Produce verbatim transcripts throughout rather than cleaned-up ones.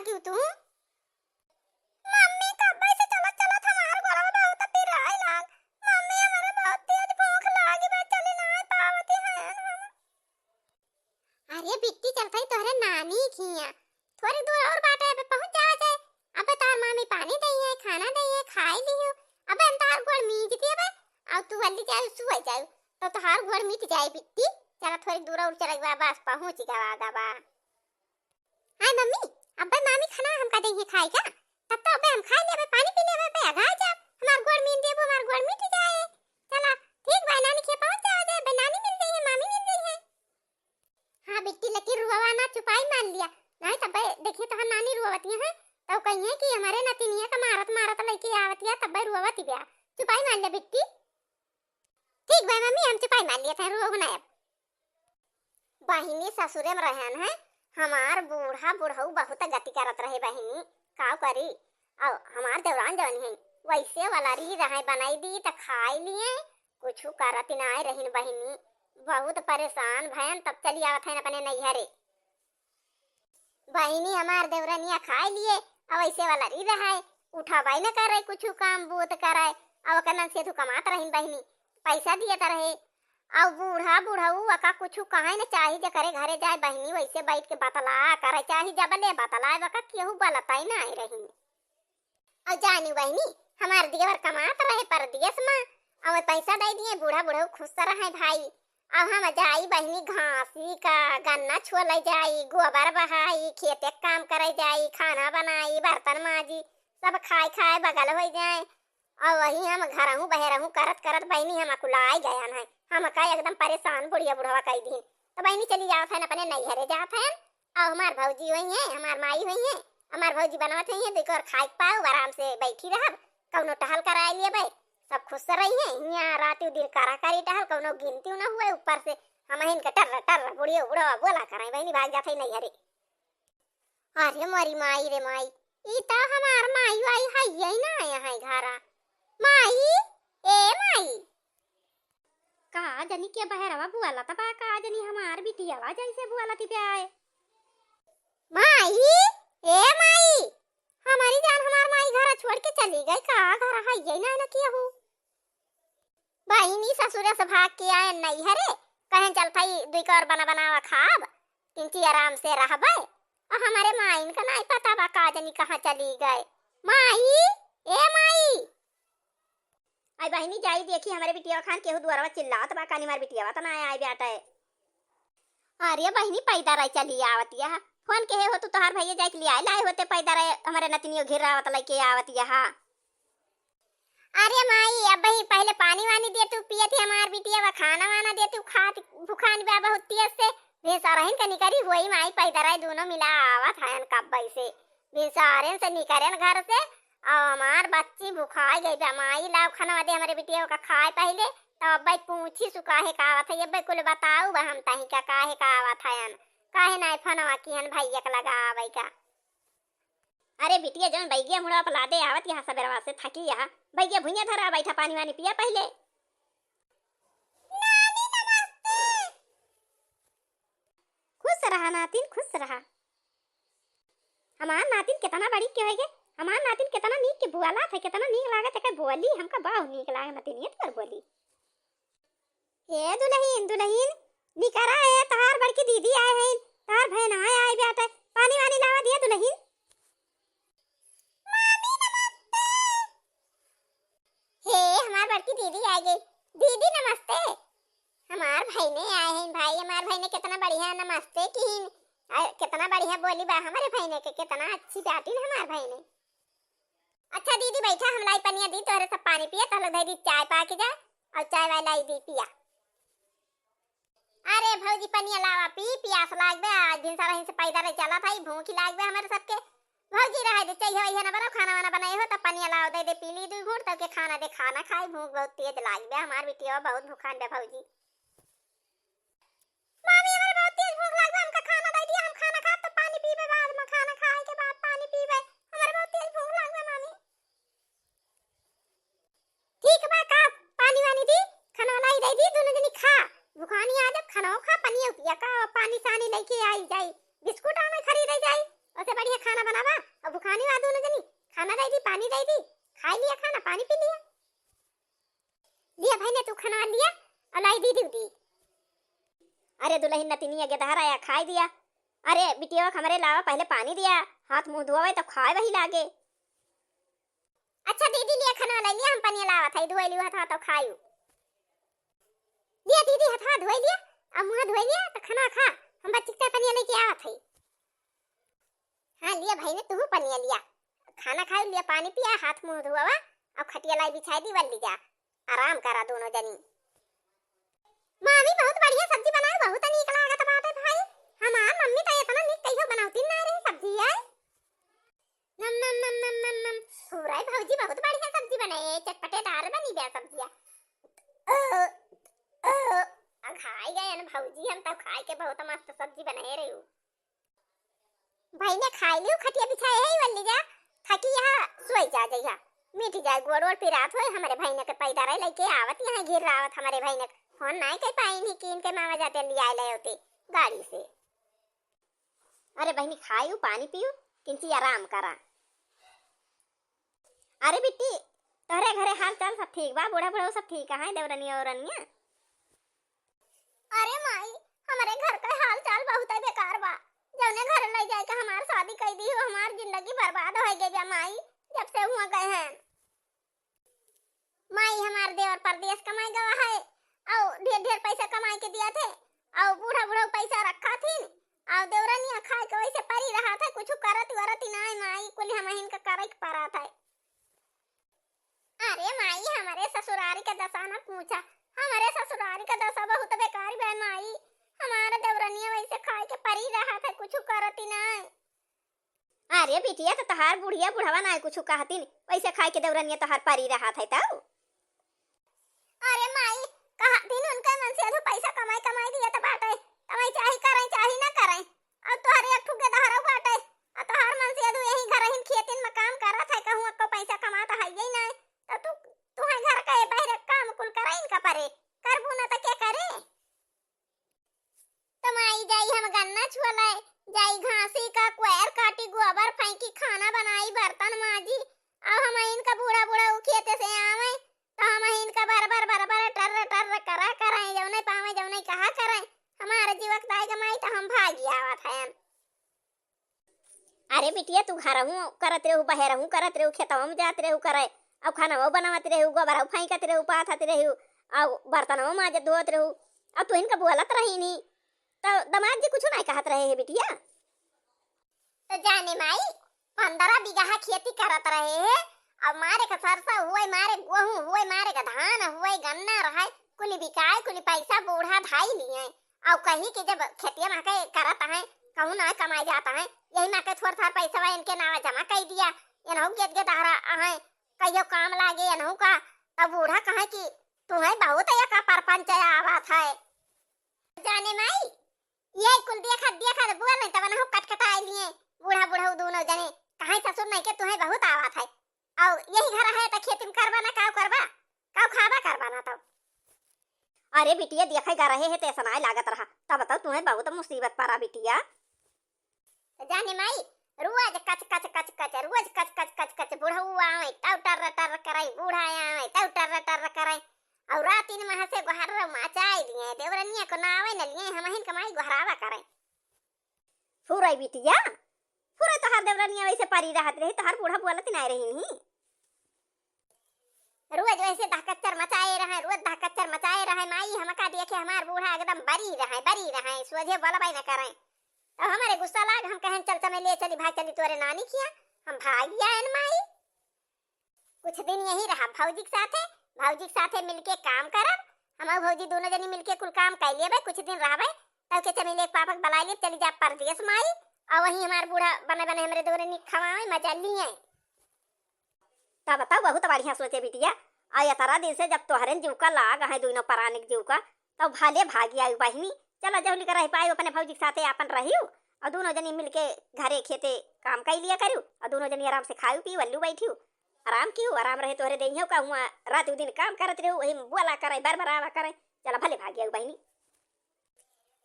क्यों तू? मम्मी, कब्बे से चलत चलत हमार गोड़वा बहुत पिराए लाग। मम्मी, हमरे बहुत तेज भूख लागी बा, चली नाहीं पावती हन हम। अरे बिट्टी, चलत ही तोहरे नानी खिया, थोड़ी दूर और बाटे, अबे पहुँच जावा जाए। अबे तोहर मामी पानी दइहैं, खाना दइहैं, खाई लिहू। अबे हम तोहर गोड़ मीज दिए बे, अउ तू हल्दी जाए, सुअ जाए, तो तोहर गोड़ मिट जाए बिट्टी। चला थोड़ी दूर और चला गवा, बस पहुँच गवा गवा। हाय मम्मी, अब्बे मामी खाना हमका देइहैं खाए का? तब तो अब्बे हम खाए लेबे, पानी पी लेबे, अब्बे अघाए जाब। हमार गोड़ मीन देबो, हमार गोड़ मिट जाए। चला, ठीक बा, नानी के पहुँच जावा जाए, अब्बे नानी मिल जइहैं, मामी मिल जइहैं। हाँ बिट्टी, लेकिन रुआवा ना, चुपाई मार लिया, नाहीं तब्बे देखिहैं तोहार नानी रुआवत है, तब कहिहैं कि हमरे नतिनिया का मारत मारत लइके आवत है, तब्बे रुआवत बिया। चुपाई मार लिया बिट्टी। ठीक बा मम्मी, हम चुपाई मार लिया था, रुआवा ना अब। बहिनी ससुरे में रहन है, हमार बूढ़ा बुढ़ऊ बहुत गति करत रहे बहिनी, काव करी। अउ हमार देवरान जवन है, वैसे वाला री रहे, बनाई दी त खाई लिए, कुछ करत नाय रहिन बहिनी। बहुत परेशान भयन, तब चली आवत है अपने नैहरे। बहिनी हमार देवरनिया खाए लिए, अउ ऐसे वाला री रहे, उठाबाई न करे, कुछ काम बूत करे, अउ ओकर नन से तू कमात रहिन बहिनी, पैसा दियत रहे। अउ बूढ़ा बुढ़ऊ वका कुछ कहे न चाही, जे करे घरे जाए बहिनी, वैसे बैठ के बतला करे चाही, जब ले बतलाए वका केहू बलताई ना आए रहिन। अउ जानी बहिनी, हमार देवर कमात रहे परदेस मा, अउ पैसा दे दिए, बूढ़ा बुढ़ऊ खुश रहे भाई। अउ हम जाई बहिनी घासी का, गन्ना छोले जाई, गोबर बहाई, खेते के काम करे जाई, खाना बनाई, बर्तन माजी, सब खाए खाए बगल हो जाए। अउ वही हम घरहूँ बहरहूँ करत करत बहिनी हम अकुलाई गयन है, हमका एकदम परेशान बुढ़िया बुढ़वा कई दिन। तो बहिनी चली जात है अपने नैहरे जात है, अउ हमार भौजी होइहैं, हमार माई होइहैं, हमार भौजी बनवत होइहैं, दुइ कोर खाए के पाउ, आराम से बैठी रहब, कउनो टहल कराए लेबे, सब खुश रहिहैं। हियाँ रात दिन करा करी टहल, कउनो गिनती न हुए, ऊपर से हमहिन के टर्र टर्र बुढ़िया बुढ़वा बोला करे, बहिनी भाग जात है नैहरे। अरे मोरी माई रे माई, ई त हमार माई वाई है, यही ना आया है घरा। माई, ए माई, का जनी के बहरवा बुआलत बा, का जनी हमार बिटियावा जैसे बुआलत बा। माई, ए माई, हमारी जान, हमार माई घर छोड़ के चली गई का? घर है ये ना, ना किया हो। बहिनी ससुरे से भाग के आए नैहरे, कहें चल थाई दुई कर बना बनावा खाब, किंची आराम से रहबे। और हमारे माइन का नहीं पता बा का जनी कहाँ चली गए। माई, ए माई, आई बहिनी, जाई देखी हमरे बिटिया खान केहू दुआरवा चिल्लात बा, कानी मार बिटियावा त ना आए बाटे। अरे बहिनी, पैदल आई चली आवत यह। फोन के हे हो तू, तोहार भैया जाए के ले आए लाए होते पैदल, हमरे नतनियो घेरावत लइके आवत यह। अरे माई, अब ही पहले पानी वानी दे तू पियत ही हमार बिटियावा, खाना वाना दे तू खात, भुखान बा बहुत तेज से। भेसा रहन के निकरी हुई माई, पैदल आई दोनों मिला आवत हयन कब्बई से। भिनसारेन से निकरेन घर से, अउ हमार बच्ची भुखाई गई बा। माई लाव खनवा दे हमरे बिटिया का खाए पहिले, तब अब्बे पूछी सु काहे का आवत है, अब्बे कुल बताऊ बा हम तही का काहे का आवत हयन, काहे नाय फनवा किहन भैया के लगावे का। अरे बिटिया जौन बैगिया मुड़वा पर लादे आवत यहाँ सबेरवा से थकी यहाँ, बैगिया भुइया धरा बैठा पानी वानी पिया पहिले। नानी नमस्ते। खुश रहा नातिन, खुश रहा। हमार नातिन केतना बड़ी के होइगे, हमार नातिन केतना नीक के बोलत है, केतना नीक लागत है, एकर बोली हमका बहुत नीक लागे, नतिनिया तोर बोली। ए दुलहिन, दुलहिन, निकरा ए, तहार बड़की दीदी आए हैं, तहार भैन आए, आए बाटे, पानी वानी लावा दिया दुलहिन। मामी नमस्ते। हे, हमार बड़की दीदी आ गई। दीदी नमस्ते। हमार भैने आए हैं भाई, हमार भैने कितना बढ़िया नमस्ते किहिन। आ, कितना बढ़िया बोली बा हमारे भैने के, कितना अच्छी बाटिन हमार भैने। अच्छा दीदी बैठा, हम लाई पनिया दी तोहरे सब पानी पिया, तोहरे धई दी चाय पा के जा, और चाय वाय लाई दी पिया। अरे भौजी, पनिया लावा, पी, पियास लाग बे। आज भिनसरहिन से पैदल चलत हई, भूख लाग बे हमरे सबके। भौजी, रहे दे, चाहिए वही ना बनाओ, खाना वाना बनाए हो, तब पनिया लाओ, दे दे, पी ली दुई घूंट, तब के खाना दे, खाना खाई, भूख बहुत तेज लाग बे। हमार बिटिया बहुत भूखान बे भौजी। मामी, हमरे बहुत तेज भूख लाग बे, हमका खाना दे दिया, हम खाना खाब, तब पानी पीबे, बाद में खाना खाए के बाद पानी पीबे, हमरे बहुत तेज भूख लाग बे मामी। ठीक बा, का पानी वानी दी, खाना लाई दे दी, दोनों जनी खा। भुखानी आ जब खाना खा, पनिया पिया का, पानी सानी लेके आई जाई, बिस्कुट आमे खरीदे जाई, ओसे बढ़िया खाना बनावा, खाना दइ दी, पानी दइ दी, खाइ लिया खाना, पानी पी लिया। लिया बहिने, तू खाना लिया अउ लाई दीदी दी। अरे दुलहिन नतिनिया गे दहरा या खाइ दिया। अरे बिटिया हमरे लावा पहिले पानी दिया, हाथ मुँह धोवे तब खाए वही लागे। अच्छा दीदी लिया खाना लाई लिया, हम पनिया लावत है, धोए लियो हथवा तब खायू। लिया दीदी हथवा धोए लिया, अब मुँह धोए लिया तो खाना खा, हम बच्ची के पनिया लेके आवत है। हाँ लिया बहिने, तू पनिया लिया, खाना खाए लिया, पानी पिया, हाथ मुँह धोवा, अब खटिया लाई बिछाई दी, वल्ली जा, आराम करा दोनों जनी। मामी बहुत बढ़िया सब्जी बनाए, बहुत नीक लागत बाटे भाई। हमार मम्मी तो इतना नीक कहियो बनावती ना रही सब्जी है। नम नम नम नम नम नम। फुराई भौजी बहुत बढ़िया सब्जी बनाए, चटपटेदार बनी बे सब्जिया। ओ, ओ, अघाई गए न भौजी, हम तो खाए के बहुत मस्त सब्जी बनाए रही हूँ। भाई ने खाई लियो, खटिया बिछाए है वल्ली जा, थकी यहाँ सोई जा जइहा, मिट जाए गोड़ वोड़ पिरात होए। हमरे भाई ने के पैदल लेके आवत यहाँ गिर्रावत, हमरे भाई ने फोन नाई कर पाई नहीं कि इनके मामा जाते लिया ले होते गाड़ी से। अरे बहिनी खायू पानी पियू, किंची आराम करा। अरे बिट्टी, तोहरे घरे हाल चाल सब ठीक बा? बूढ़ा बुढ़ऊ सब ठीक है देवरनिया औरनिया? अरे माई, हमरे घर का हाल चाल बहुत बेकार बा। जौने घर ले जाए के हमार शादी कई दी हो, हमार जिंदगी बर्बाद हो गई बा माई, जब से हुआ गए हैं। माई हमार देवर परदेस कमाए गवा है, अउ ढेर ढेर पैसा कमाए के दिया थे, अउ बूढ़ा बूढ़ा पैसा रखा थीन, अउ देवरनिया खाए के वैसे परी रहा था, कुछ करत वरत ही नाय माई, कुल हमहिन का करे के परा था। अरे माई, हमरे ससुरारी का दशा न पूछा, हमरे ससुरारी का दशा बहुत बेकार बा माई, हमारा देवरनिया वैसे खाए के परी रहा था, कुछ करत ही नाय। अरे बिटिया, तो तोहार बुढ़िया बुढ़वा नाय कुछ कहतिन, वैसे खाए के देवरनिया तोहार परी रहत है तौ। अरे माई, कहतिन उनके मन से अधू पैसा कमाई कमाई दिया तो बाटे, कमाई चाही करें चाही ना करें, अब तोहरे एक ठुके दहरौ बाटे, अब तोहार मन से अधू यही घर हिन खेतिन में काम करत है, कहूँ अक्को पैसा कमात है यही नाय, तो तू तुहे घर के बहरे काम कुल करे इनका परे, करबू ना तो के करे? तो माई जाई हम गन्ना छुअले, जाई घासी का क्वार काटी, गोबर फेंकी, खाना बनाई, बर्तन माजी। अब हम इनका बूढ़ा बूढ़ा उ खेते से आवे, तो हम इनका बर बर बर बर टर्र टर्र करा करें, जौने पावे जौने कहा करें। हमारे जीवक दाई ग माई तो हम भागी आवत हैं। अरे बिटिया, तू घरहूँ करत रहू, बहरहूँ करत रहू, खेतवा में जात रहू करे, अउ खानवा बनावत रहू, गोबरहू फेंकत रहू, पाथत रहू, अउ बर्तनवा माजत धोत रहू, अउ तू इनका बोलत रही नी, तो दमाद जी कुछ नहीं कहत रहे है बिटिया? तो जाने माई, पन्द्रह बीघा खेती करत रहे है, अब मारे का सरसों हुए, मारे गोहूँ हुए, मारे का धान हुए, गन्ना रहे, कुल बिकाए, कुल पैसा बूढ़ा धाई लिए। अउ कही कि जब खेतिया में के करत हैं, कहूँ ना कमाए जात हैं, यही में के थोड़ थार पैसा इनके नावा जमा कर दिया, इनहू गेद गेद आ रहा है, कहियो काम लागे इनहू का। तब बूढ़ा कहे कि तुम्हें बहुत एक परपंच आवत है। जाने माई, ये कुल देखत देखत बोले तब इनहू कटकटाए लिए, बूढ़ा बूढ़ा दोनों जने कहे ससुर नहीं के तुम्हें बहुत आवत है। अउ यही घर है तो खेती में करबा ना, काव करबा, काव खाबा करबा ना तो। अरे बिटिया, देखे गा रहे है तो ऐसा नाय लागत रहा, तब तो तुम्हें बहुत मुसीबत परा बिटिया। तो जाने माई, रोज कच कच कच कच, रोज कच कच कच कच, बुढ़ऊ आवे तब टर्र टर्र करे, बूढ़ा आवे तब टर्र टर्र करे, अउ रात इन महा से गोहर मचाई दिए, देवरनिया को ना आवे न लिए, हमहिन कमाई गोहरावा करे। फुरई बिटिया, फुरई तोहार देवरनिया वैसे परी रहत रही, तोहार बूढ़ा बोलत नाय रही नहीं। रोज वैसे दहकच्चर मचाए रहे, रोज दहकच्चर मचाए रहे। माई हमका देखे हमार बूढ़ा एकदम बरी रहे, बरी रहे, सोझे बोलबे न करे। तब हमारे गुस्सा लाग, हम कहें चल चमे ले चली, भाग चली तोरे नानी किया। हम भाग गया है न माई। कुछ दिन यही रहा भौजी के साथे, भौजी के साथे मिलके काम करब। हम अउ भौजी दोनों जनी मिलके कुल काम कर लेबे, कुछ दिन रहबे, तब के चमेले के पापा के बुला लिए, चली जा परदेस माई, अउ वहीं हमार बूढ़ा बने बने हमरे दोनों नी खवावे, मजा लिए। तब बताओ, बहुत बढ़िया सोचे बिटिया। आ यतरा दिन से जब तोहरे जीव का लाग है, दोनों परानिक जीव का, तब भले भागी आई बहिनी। चला जहुली का रह पाए अपने भौजी के साथे आपन रहियो, अउ दोनों जनी मिलके घरे खेते काम कर लिया करियो, अउ दोनों जनी आराम से खायू पीयू, अल्लू बैठियो। आराम कियो, आराम रहे तोहरे देहियो का हुआ, रात दिन काम करत रहो, वही बोला करे, बरबरावा करे। चला भले भाग गया बहिनी।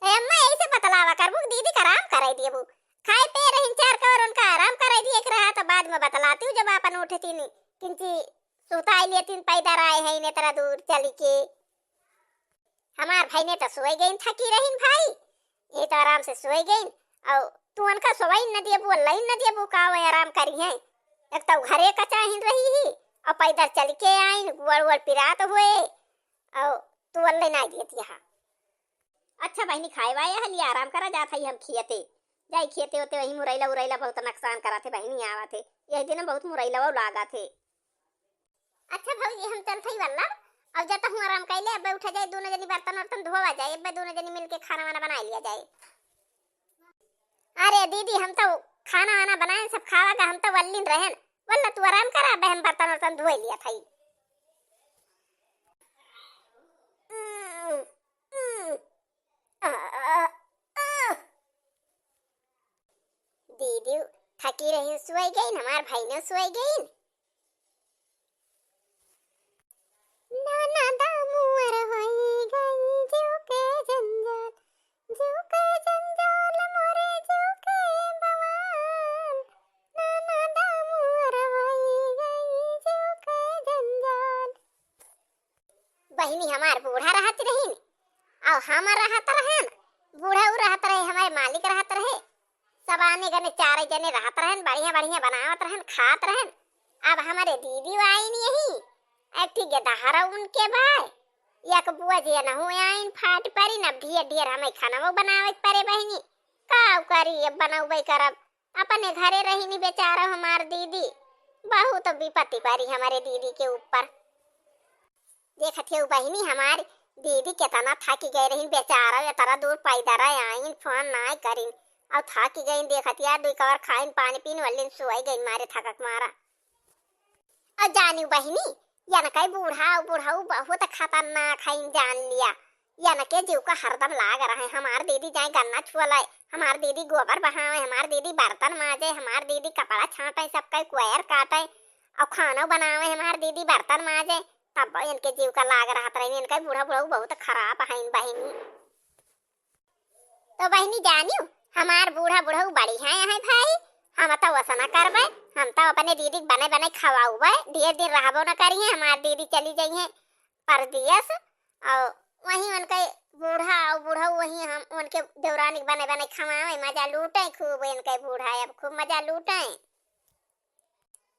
ए अम्मा, यही से बतलावा करबू, दीदी का आराम करे दिएबू। खाए पे रहिन चार कवर उनका आराम करे दिए के रहा, तो बाद में बतलाती हूँ, जब आपन उठतीन, किंची सुताई लेतीन, पैदर आए हैं इन्हें तरह दूर चली के। हमार भाई ने तो सोए गईन, थकी रहीन भाई, ये तो आराम से सोए गईन। और तू उनका सोवाई न दियबू, अल्लाह न दियबू, का वो आराम करी हैं? एक तो घरे का चाहिन रही ही, और पैदर चल के आइन, गोड़ वोड़ पिरात हुए, और तू अल्लाह ना दियत यहाँ। अच्छा बहिनी, खाए वाए हली, आराम करा, जात हई हम खियते। जाई खियते होते, वही मुरैला उरैला बहुत नुकसान करत है बहिनी, आवत है। यही दिन बहुत मुरैला वो लागत है। अच्छा भौजी, हम चलत हई वल्ला, अब जाता हूँ आराम कैले, अब उठा जाए, दोनों जनी बर्तन वर्तन धोवा जाए, अब दोनों जनी मिलके खाना वाना बना लिया जाए। अरे दीदी, हम तो खाना वाना बनाए, सब खावा का, हम तो वल्लिन रहन। वल्ला तू आराम करा, अब हम बर्तन वर्तन धोए लिया था। दीदी थकी रही, सोई गईन, हमार भाई ने सोई गईन। नाना दामुअर होई गई जीव के जंजाल, जीव के जंजाल, मोरे जीव के बवाल। नाना दामुअर होई गई जीव के जंजाल। बहिनी हमार बूढ़ा रहत रहीन, और हम रहत रहन, बूढ़ा उ रहत रहे, हमारे मालिक रहत रहे, सब आने गने चारे जने रहत रहन, बढ़िया बढ़िया बनावत रहन, खात रहन। अब हमारे दीदी आइन यही, एक ठी गेदहरा उनके भाई, एक बुआ जी न हुए आइन, फाट परी, अब ढेर ढेर हमें खाना वो बनावे के परे बहिनी, का करी, अब बनौबे करब। अपने घरे रहीन बेचारा हमार दीदी, बहुत विपत्ति परी हमारे दीदी के ऊपर। देखत हो बहिनी, हमार दीदी केतना थकी गए रहीन बेचारा, एतरा दूर पैदर आइन, फोन नाय करीन, और थकी गईन। देखत या दुई कवर खाइन, पानी पीन, वल्लिन सोई गईन मारे थकक मारा। और जानियो बहिनी, यनके बूढ़ा और बुढ़ऊ बहुत खतरनाक है, जान लिया। यनके जीव का हरदम लाग रहे। हमार दीदी जाए गन्ना छुअले, हमार दीदी गोबर बहावे, हमार दीदी बर्तन माजे, हमार दीदी कपड़ा छाटे, सबके कोयर काटे और खाना बनावे, हमार दीदी बर्तन माजे, तब इनके जीव का लाग रहत रही। इनके बूढ़ा बुढ़ऊ बहुत खराब है बहिनी। तो बहिनी जानियो, हमार बूढ़ा बुढ़ऊ बढ़िया है भाई, हम तो वसना करबे, हम तो अपने दीदी के बने बने खवाउबे, ढेर दिन रहबो न करिए, हमार दीदी चली जाइए परदेस, और वहीं उनके बूढ़ा और बुढ़ऊ वहीं हम उनके देवरानी के बने बने खवावे, मजा लूटे खूब इनके बूढ़ा, अब खूब मजा लूटे।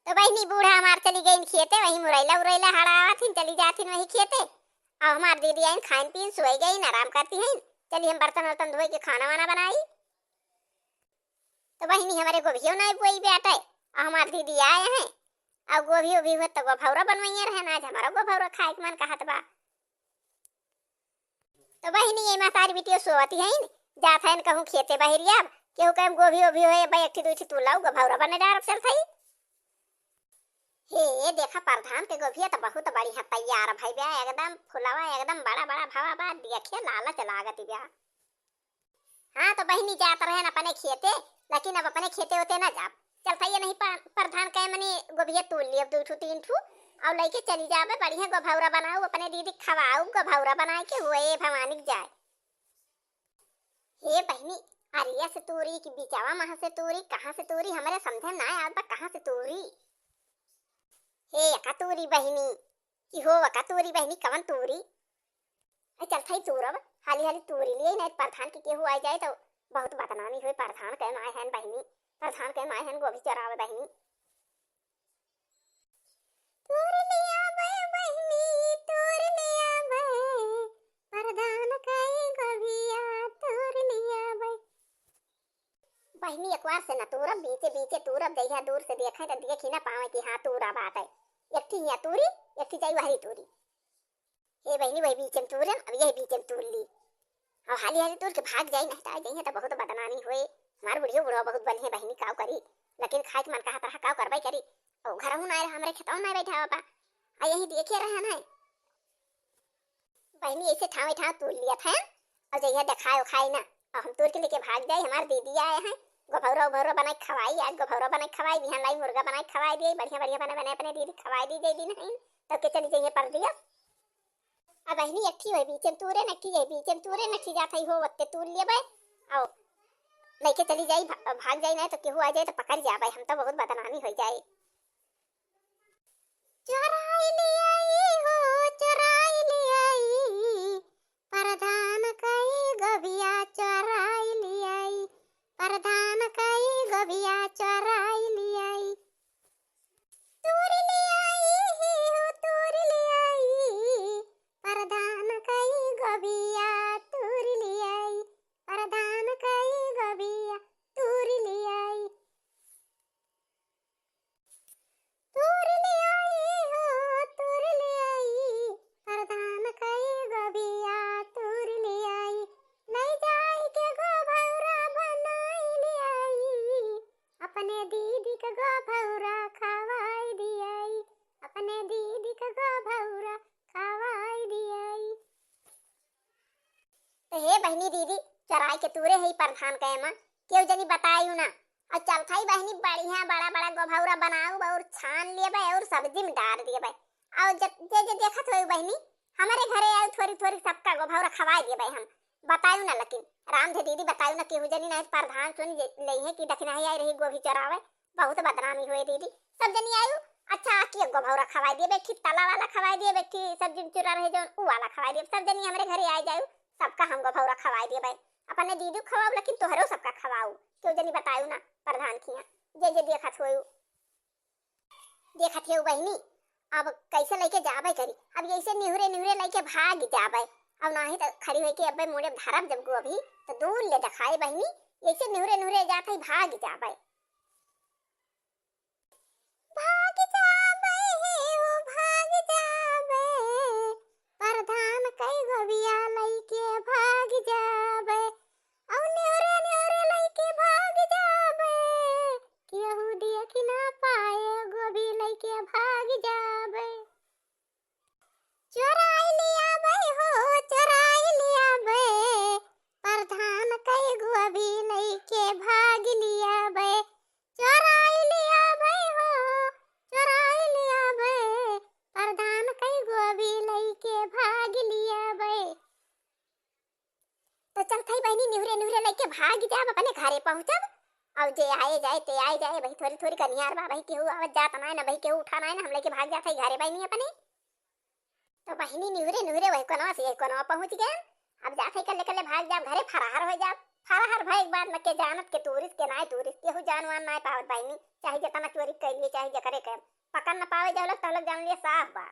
तो बहिनी बूढ़ा हमार चली गईन खेते, वही मुरैला उरैला हड़ावत हिन, चली जात हिन वही खेते। अब हमार दीदी आइन खाइन पीन सोई गईन, आराम करती हैं। चली हम बर्तन वर्तन धोई के खाना वाना बनाई। तो बहिनी हमारे गोभियो नहीं बोई बाटे, अब हमार दीदी आए हैं, अब गोभी ओभी हुआ तो गोभौरा बनवाइए रहे ना, आज हमारा गोभौरा खाए के मन कहत बा। तो बहिनी, ये महतारी बिटियो सोवत हईन, जात हईन कहूँ खेते बहरिया, केहू कहे गोभी ओभी होए, बा एक ठी दुई ठी तू लाऊ, गोभौरा बने डारब चलत हई। हे, देखा परधान के गोभिया तो बहुत बढ़िया तैयार भई बा, एकदम फुलवा एकदम बड़ा बड़ा भवा बा, देखिए लालच लागत बा। हाँ, तो बहिनी जात रहन अपने खेते, लेकिन अब अपने खेते होते ना जाब। चलत हई ये नहीं प-, परधान कहे मनी गोभिया तूल लियब दू ठू तीन ठू, और लइके चली जाबे, बढ़िया गोभौरा बनाऊ, अपने दीदी खवाऊ, गोभौरा बनाए के हुए भवानी के जाए। हे बहिनी, अरिया से तूरी कि बिचावा महा से तूरी, कहाँ से तूरी, हमरे समझे ना आवत बा कहाँ से तूरी। हे एका तूरी बहिनी, कि हो एका तूरी बहिनी, कवन तूरी? ए, चलत हई तूरब, हाली हाली तूरी लिए, नहीं परधान के केहू आ जाए तो बहुत बदनामी होई। परधान के माय हन बहिनी, परधान के माय हन गोभी चोरावे बहिनी। तूर लियाबे बहिनी, तूर लियाबे, परधान के गोभिया तूर लियाबे। बहिनी एक बार से न तूरब, बीचे बीचे तूरब, जइहा दूर से देखे तो देखी ना पावे कि हाँ तूरा बाटे। एक ठी हियाँ तूरी, एक ठी जाई वहरी तूरी। हे बहिनी, वही बीचे में तूरन, अब यही बीचे में तूर ली। अब हाली हाली तूर के भाग जाई, नहीं तो आ जाइए तो बहुत बदनामी होए। हमार बुढ़ियो बुढ़वा बहुत बलिहे बहिनी, काव करी, लेकिन खाए के मन कहत रहा, काव करबे करी। और घर हूँ ना रहा, हमरे खेतवा में बैठा बाबा, आ यही देखे रहे ना। बहिनी ऐसे ठावे ठाव तूर लिया था, और जइहा देखाए उखाए ना। अब हम तूर के लेके भाग जाए, हमार दीदी आए हैं, गोभौरा उभौरा बनाए खवाई, आज गोभौरा बनाए खवाई, बिहान लाई मुर्गा बनाए खवाई दिए, बढ़िया बढ़िया बने बने अपने दीदी खवाई दी, जय दिन है, तब के चली जाइए परदेस। अब बहिनी एक ठी वही बीचे में तूरे, न ठी यही बीचे में तूरे, न ठी जात हई हो, वत्ते तूर लेबे। आओ। लइके चली जाई, भा-, भाग जाई, नाहीं तो केहू आ जाए तो पकड़ जाबे, हम तो बहुत बदनामी होइ जाए। चोराई ले आई हो, चोराई ले आई, प्रधान कई गोभिया चोराई ले आई, प्रधान कई गोभिया चोराई ले आई। तूर ले आई हो, तूर ले आई, प्रधान कई गोभिया तूर ले आई, प्रधान कई गोभिया तूर ले आई। तूर ले आई हो, तूर ले आई, प्रधान कई गोभिया तूर ले आई। लई जाई के गोभौरा बनाई ले आई, अपने दीदी के गोभौरा खवाई दियाई, अपने दीदी के गोभौरा खवाई दियाई। तो हे बहिनी दीदी, चोराई के तूरे है प्रधान के एमा, केहू जनी बतायू ना। और चलथई बहिनी बढ़िया बड़ा बड़ा गोभौरा बनाऊ और छान लेबे और सब्जी में डार देबे। और जे जे देखत होई बहिनी, हमरे घरे आऊ, थोरी थोरी सबका गोभौरा खवाई देबे हम। बतायू ना लेकिन, राम धे दीदी बतायू ना, केहू जनी नाहीं प्रधान सुन जे-, लेइहे कि दखिनही आई रही गोभी चोरावे, बहुत बदनामी होए दीदी। सब जनी आयू, अच्छा आके गोभौरा खवाई देबे, एक ठे तला वाला खवाई देबे, एक ठे सब्जी में चुरा रहे जौन ऊ वाला खवाई देबे। सब जनी हमरे घरे आए जायू, सबका हम गोभौरा खवाई देबे। अपने दीदी खवाऊ लेकिन तोहरो सबका खवाऊ, केहू जनी बतायू ना प्रधान खिया। जे जे देखत होयू, देखत हेऊ बहिनी, अब कैसे लइके जाबे करी, अब ऐसे निहुरे निहुरे लइके भाग जाबे। अब नाहीं तो खड़ी होइके अब्बे मुड़े धरब जब गोभी, तो दूर ले देखाए बहिनी, ऐसे निहुरे निहुरे जात है भाग जाबे। भाग जाबे हे हो, भाग जाबे, प्रधान कई गोभिया लइके भाग जाबे। औ निहुरे निहुरे लइके भाग जाबे, केहू देख ना पाए, गोभी लइके भाग जाबे। चोराई ले आबे हो, चोराई ले आबे, प्रधान कई गोभी लइके भाग ले आबे। चोराई ले आबे हो, चोराई ले आबे, प्रधान कई गोभी लइके भाग ले आबे। तो चलथई बहिनी निहुरे निहुरे लइके भाग जाब, अपने घरे पहुँचब। और जे आए जाए ते आए जाए, भाई थोरी थोरी कनिहार बा, भाई केहू आवत जात नाहीं ना, भाई केहू उठा नाहीं ना, हम लइके भाग जात हई घरे बहिनी अपने। तो बहिनी निहुरे निहुरे वही कोनवा से यही कोनवा पहुँच गए। अब जात हई कल्ले कल्ले भाग जाब घरे, फरार हो जाब। फरार भए के बाद में के जानत के तूरिस के नाहीं तूरिस, केहू जान वान नाहीं पावत बहिनी, चाहे जितना चोरी कर लिए, चाहे जकरे के पकड़ न पावे, जब लोग तब लोग जान लिए साफ बा।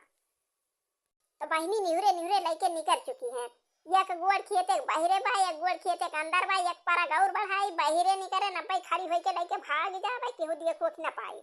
तो बहिनी निहुरे निहुरे लइके निकल चुकी हैं। एक गोड़ खेते के बहिरे बा, एक गोड़ खेते के अंदर बा, एक परग और बढ़ाई, बहिरे निकरे न पाई, खड़ी होइके लइके भाग जाबे, केहू देखो कि न पाई।